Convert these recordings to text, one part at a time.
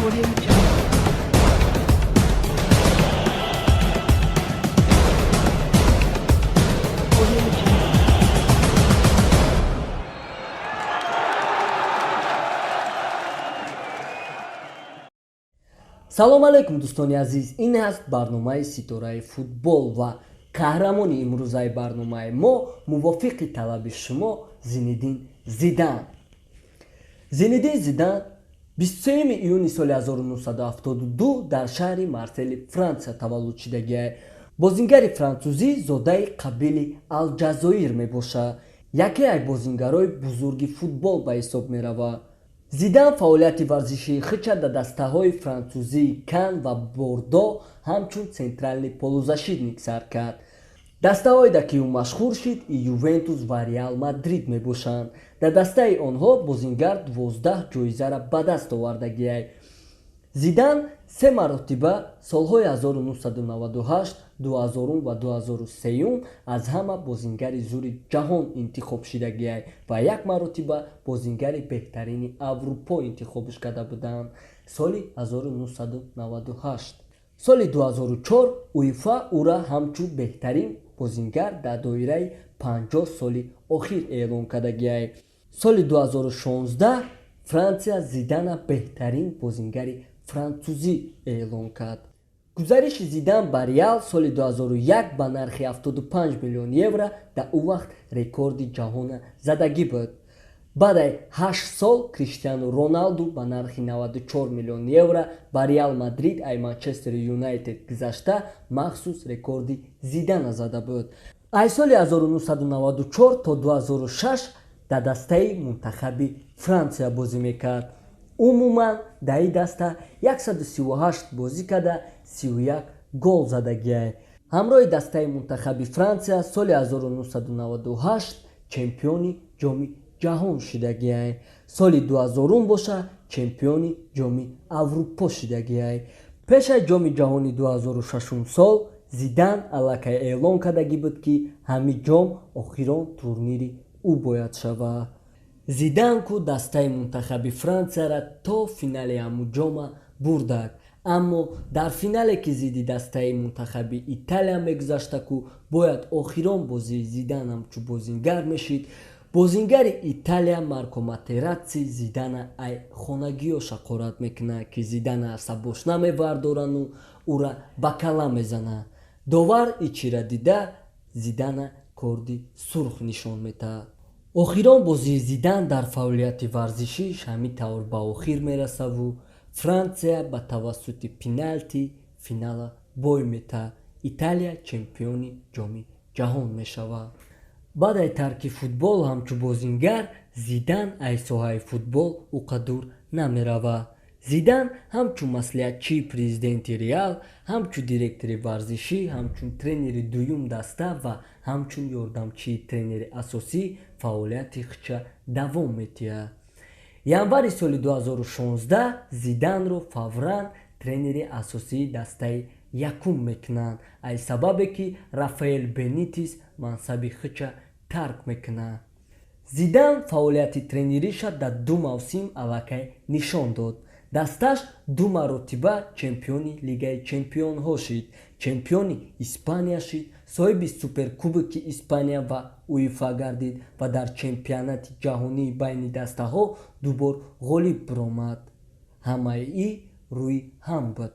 Audio Jungle. Audio Jungle. Салом алейкум, дӯстони азиз! Ин аст барномаи «Ситораи футбол» ва қаҳрамони имрӯзаи барномаи мо, мувофиқи талаби шумо, Зинедин Зидан. Зинедин Зидан 23 июни соли 1972 дар шаҳри Марсели Франсия таваллуд шудагиай. Бозингари франсузӣ, зодаи қабили Алҷазоир мебошад, яке аз бозингарои бузурги футбол ба ҳисоб меравад. Зидан фаъолияти варзишии худша дар дастаҳои франсузии Кан ва Бордо ҳамчун центральный полузащитник сар кард. Дастаҳое, дар ки ӯ машҳур шид, Ювентус ва Реал Мадрид мебошанд. Дар дастаи онҳо бозингар 12 ҷоизара ба даст овардагиай. Зидан се маротиба, солҳои 1998, 2000 ва 2003, аз ҳама бозингари зури ҷаҳон интихоб шидагиай ва як маротиба бозингари беҳтарини Аврупо интихобш карда буданд, соли 1998. Соли 2004 УЕФА ӯра ҳамчун беҳтарин бозингар дар доираи 50 соли охир эълон кардагиай. Соли 2016 Франсия Зидана беҳтарин бозингари франсузӣ эълон кард. Гузариши Зидан ба Реал соли 2001 ба нархи 75 миллион евро дар ӯ вақт рекорди ҷаҳона задагӣ буд. Баъдаи 8 сол Криштиану Роналду ба нархи 94 миллион евро ба Реал Мадрид ай Манчестер Юнайтед гузашта, махсус рекорди Зидана зада буд. Ай соли 1994 то 2006 дар дастаи мунтахаби Франсия бозӣ мекард. Умуман дар ин даста 138 бозӣ карда, 31 гол задагиай. Ҳамроҳи дастаи мунтахаби Франсия соли 1998 чемпиони Ҷоми ҷаҳон шудагиай, соли 2000 боша чемпиони Ҷоми Аврупо шудагиай. Пешаи Ҷоми ҷаҳони 2006 сол Зидан аллакай эълон кардагӣ буд, ки ҳамин ҷом охирон турнири ӯ бояд шавад. Зидан ку дастаи мунтахаби Франсияра то финали ҳамун ҷома бурдак, аммо дар финале, ки зидди дастаи мунтахаби Италия мегузашта, ку бояд охирон бозии Зидан ҳамчун бозингар мешид, бозингари Италия Марко Матератси Зидана ай хонагиё шақорат мекунад, ки Зидана асабош намебардорану ӯра ба кала мезанад. Довар ичира дида, Зидана корди сурх нишон метаҳад. Охирон бозии Зидан дар фаъолияти варзишиш ҳамин тавр ба охир мерасаву Франсия ба тавассути пеналти финала бой метаҳад. Италия чемпиони Ҷоми ҷаҳон мешавад. Баъдаи тарки футбол ҳамчун бозингар, Зидан ай соҳаи футбол ӯ қадур намеравад. Зидан ҳамчун маслиҳатчии президенти Реал, ҳамчун директори варзишӣ, ҳамчун тренери дуюм даста ва ҳамчун ёрдамчии тренери асосӣ фаъолияти худша давом метиҳад. Январи соли 2016 Зиданро фавран тренери асосии дастаи якум мекунанд, ай сабабе ки Рафаэл Бенитис мансаби худша тарк мекунад. Зидан фаъолияти тренериша дар ду мавсим аллакай нишон дод. Дасташ ду маротиба чемпиони Лигаи чемпионҳо шид, чемпиони Испания шид, соҳиби Суперкубоки Испания ва УЕФА гардид ва дар чемпионати ҷаҳонии байни дастаҳо дубор ғолиб баромад. Ҳамаи и рӯи ҳам буд.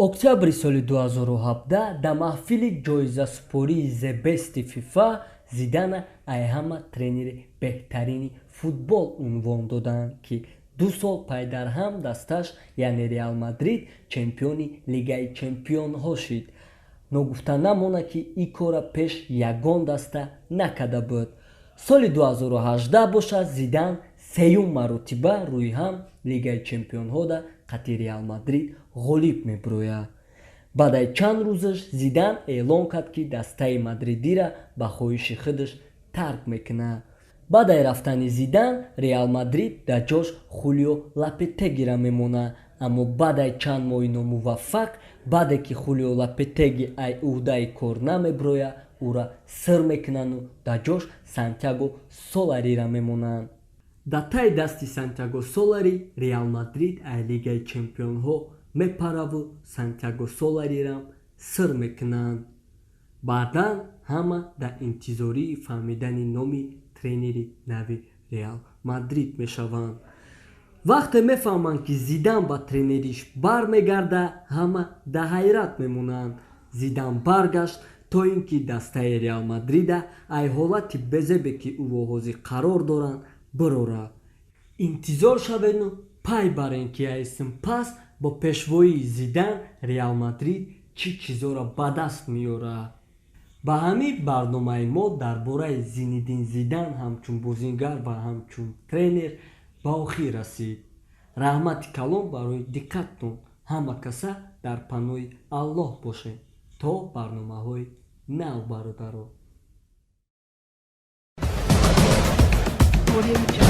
Октябри соли 2017 дар маҳфили ҷоизасупории The Best ФИФА Зидана ай ҳама тренери беҳтарини футбол унвон доданд, ки 2 сол пайдарҳам дасташ, яъне Реал Мадрид, чемпиони Лигаи чемпионҳо шид. Ногуфта намонад, ки ин корра пеш ягон даста накарда буд. Соли 2018 бошад, Зидан сеюм маротиба рӯи ҳам Лигаи чемпионҳода қати Реал Мадрид ғолиб мебирояд. Баъдаи чанд рӯзаш Зидан эълон кард, ки дастаи мадридира ба хоҳиши худаш тарк мекунад. Баъдаи рафтани Зидан Реал Мадрид дар ҷош Хулио Лопетегира мемонад, аммо баъдаи чанд моҳи номуваффақ, баъде ки Хулио Лопетеги ай ӯҳдаи кор намебирояд, ӯра сир мекунанду дар ҷош Сантяго Соларира мемонанд. Дар таи дасти Сантяго Солари Реал Мадрид ай Лигаи чемпионҳо мепараву Сантяго Соларирам сир мекунанд. Баъдан ҳама дар интизории фаҳмидани номи тренери нави Реал Мадрид мешаванд. Вақте мефаҳманд, ки Зидан ба тренериш бармегарда, ҳама дар ҳайрат мемонанд. Зидан баргашт, то ин ки дастаи Реал Мадрида ай ҳолати безебе, ки ӯ ҳозир қарор доранд, бирорад. Интизор шаведу пай барен, ки айсин пас бо пешвоии Зидан Реал Мадрид чӣ чизоро ба даст меорад. Ба ҳамин барномаи мо дар бораи Зинедин Зидан ҳамчун бозингар ва ҳамчун тренер ба охир расид. Раҳмати калон барои диққаттон. Ҳама каса дар паноҳи Аллоҳ бошед то барномаҳои нав, бародаро. Audio Jungle.